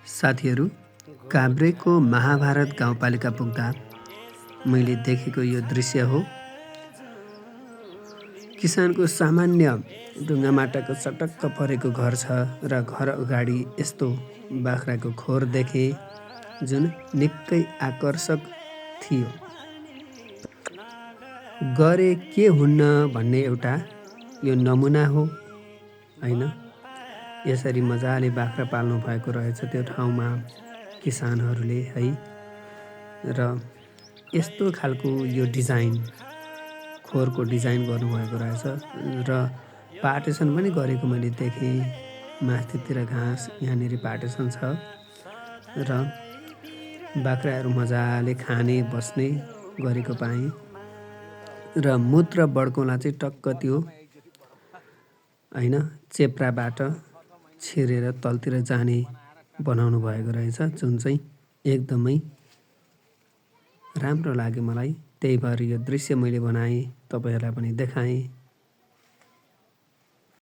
साथीहरू, काभ्रेको महाभारत गाउँपालिका पुग्दा मैले देखेको यो दृश्य हो। किसानको सामान्य ढुङ्गा माटाको चटक्क परेको घर छ र घर अगाडि यस्तो बाख्राको खोर देखे जुन निकै आकर्षक थियो। गरे के हुन्न भन्ने एउटा यो नमुना हो हैन। यसरी मजाले बाख्रा पाल्नु भएको रहेछ त्यो ठाउँमा किसानहरूले है। र यस्तो खालको यो डिजाइन खोरको डिजाइन गर्नुभएको रहेछ र पार्टेसन पनि गरेको मैले देखेँ। माथितिर घाँस यहाँनिर पार्टेसन छ र बाख्राहरू मजाले खाने बस्ने गरेको पाएँ। र मूत्र बड्कोला चाहिँ टक्क त्यो हैन चेप्राबाट छिरेर तलतिर जाने बनाउनु भएको रहेछ, जुन चाहिँ एकदमै राम्रो लाग्यो मलाई। त्यही भएर यो दृश्य मैले बनाएँ, तपाईँहरूलाई पनि देखाएँ।